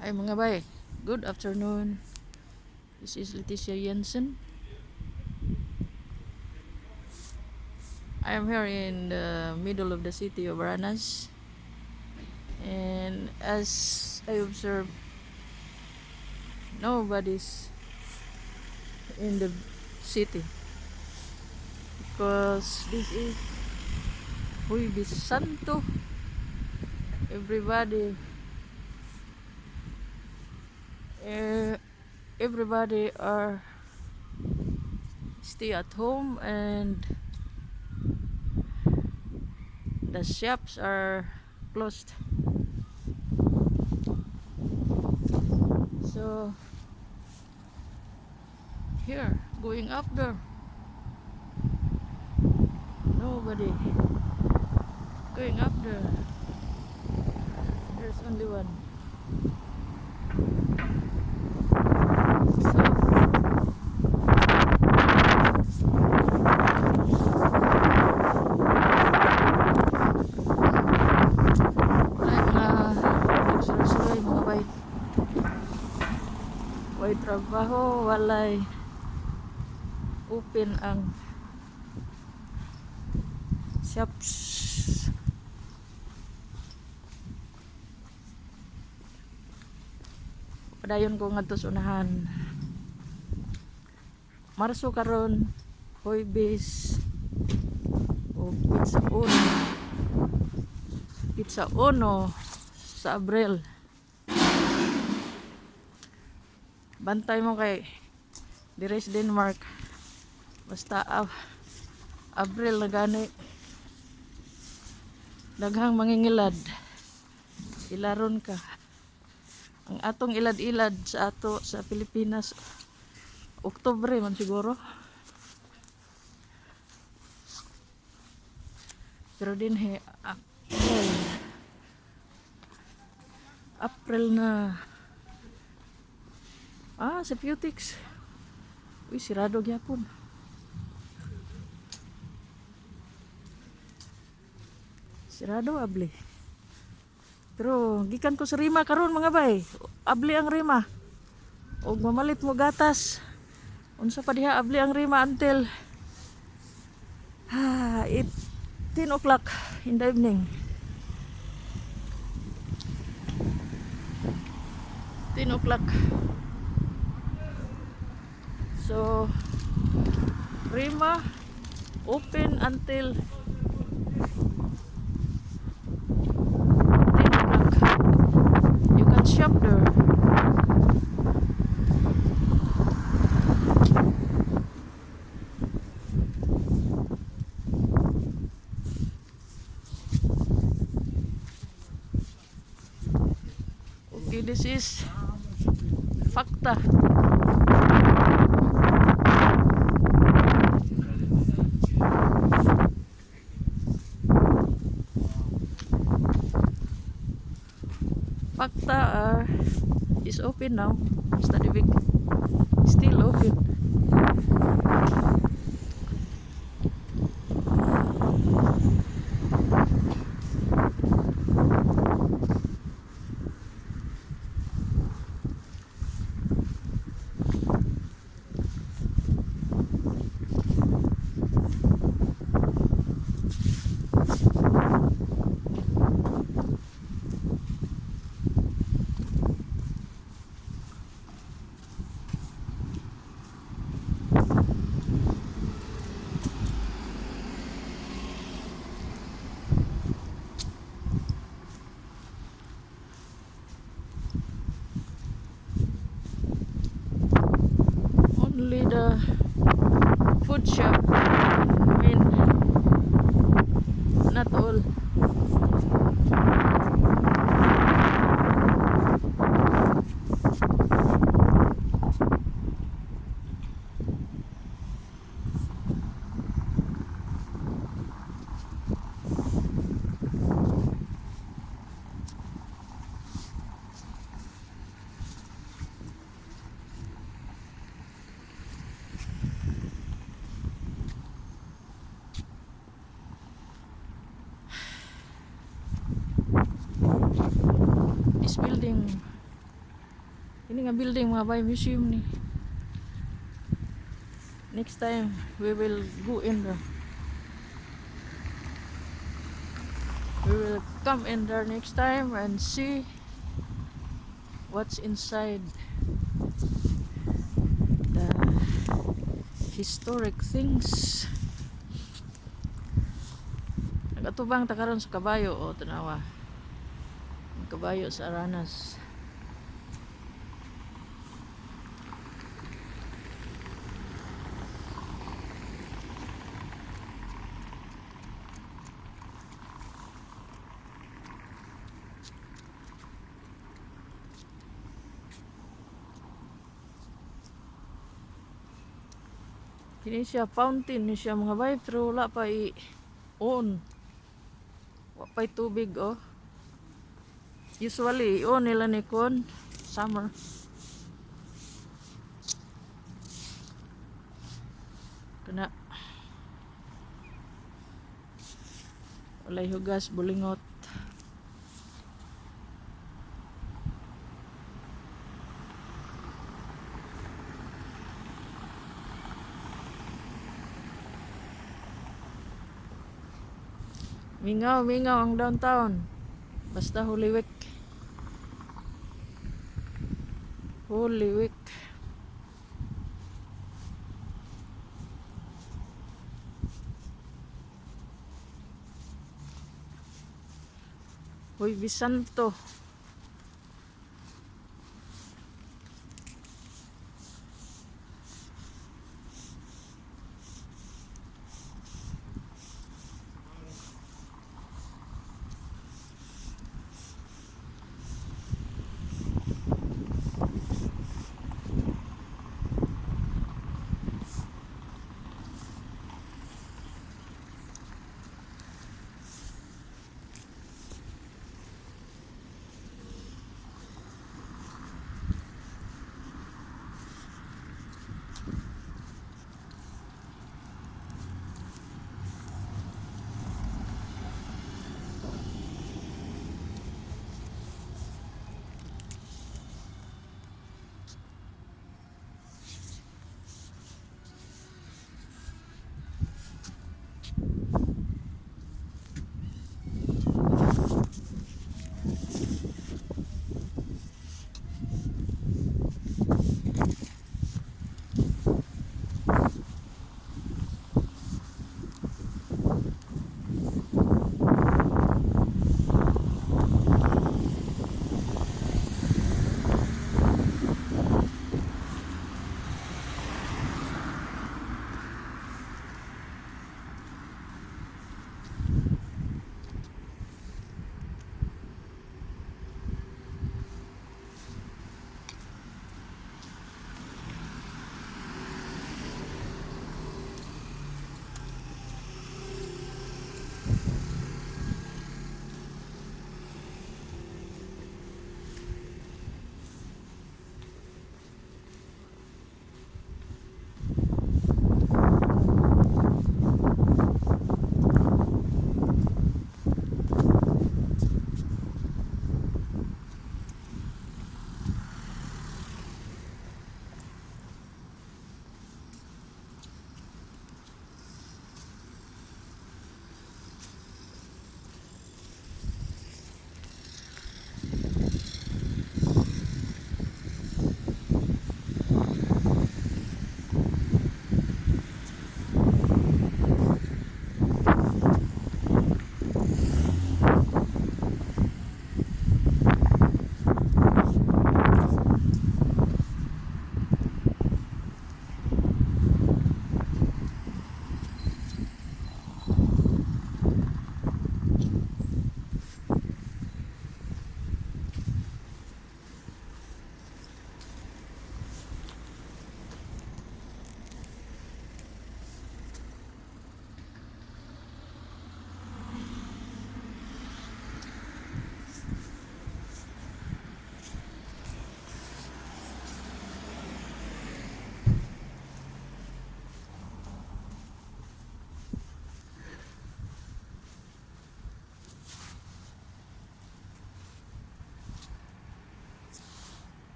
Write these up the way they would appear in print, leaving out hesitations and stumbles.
Hi, mga bay. Good afternoon. This is Leticia Jensen. I am here in the middle of the city of Randers. And as I observe, nobody's in the city because this is Huwebes Santo. Everybody are stay at home and the shops are closed. So here, going up there, nobody going up there. There's only one. So wala mga nagsuloy-suloy, mga bay. Way trabaho, walay open ang shops. Padayon ko ngadto sa unahan. Marso karon, Huwebes o petsa uno. Petsa uno sa Abril. Bantay mo kay dire sa Denmark. Basta Abril na gani. Daghang mangingilad. Ilaron ka. Ang atong ilad-ilad sa ato sa Pilipinas, Oktubre man siguro. Pero dinhi April. April na. Ah, sa Føtex. Uy, sirado gyapon. Sirado, abli. Pero gikan ko sa Rema karon, mga bay. Abli ang Rema. Og mamalit mo gatas. Unsa pa diha, abli ang Rema until 8, 10 o'clock in the evening. 10 o'clock. So Rema open until 10 o'clock. You can shop there. Okay, this is Fakta. Fakta is open now. Stadigvæk. Still open. Only the food shop. I mean, not all. This building Kini nga building, mga bay, museum ni. Next time we will go in there. We will come in there next time and see what's inside the historic things. Nagatubang ta karon sa kabayo o tanawa. Ang kabayo sa Aranas. Kini siya fountain ni siya, mga bay, pero wala pa i on. Wa pa'y tubig oh. Usually i-on nila ni kon summer. Kana. Walay hugas, bulingot. Mingaw, mingaw ang downtown. Basta Holy Week. Holy Week. Hoy, Bisanto.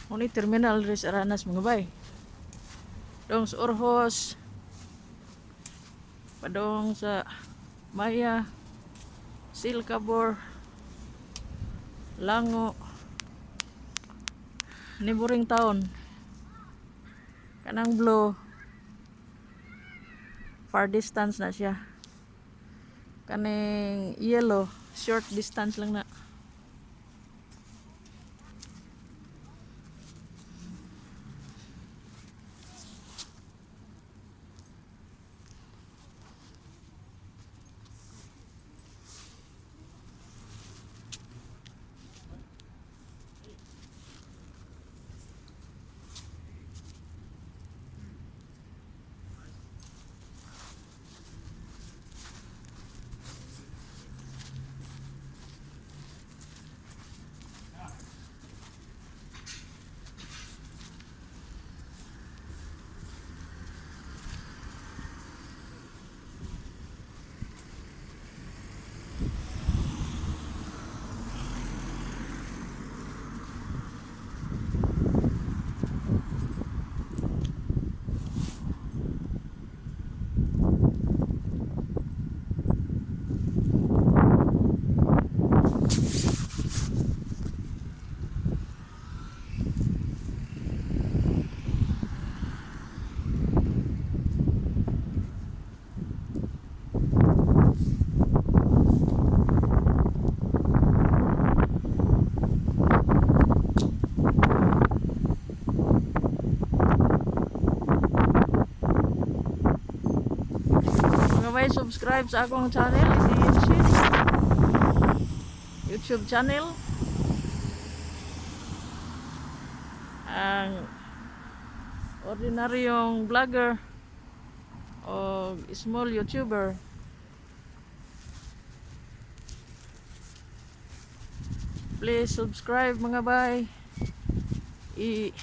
Mao ni terminal diri sa Aranas, mga bay. Dong sa Orhos. Padong sa Maya, Silkaborg, Lango, neighboring town. Kanang blue, far distance na siya. Kaning yellow, short distance lang na. Mga bay, subscribe sa akong channel, YouTube, YouTube channel. Ang ordinaryong vlogger o small YouTuber. Please subscribe, mga bay. I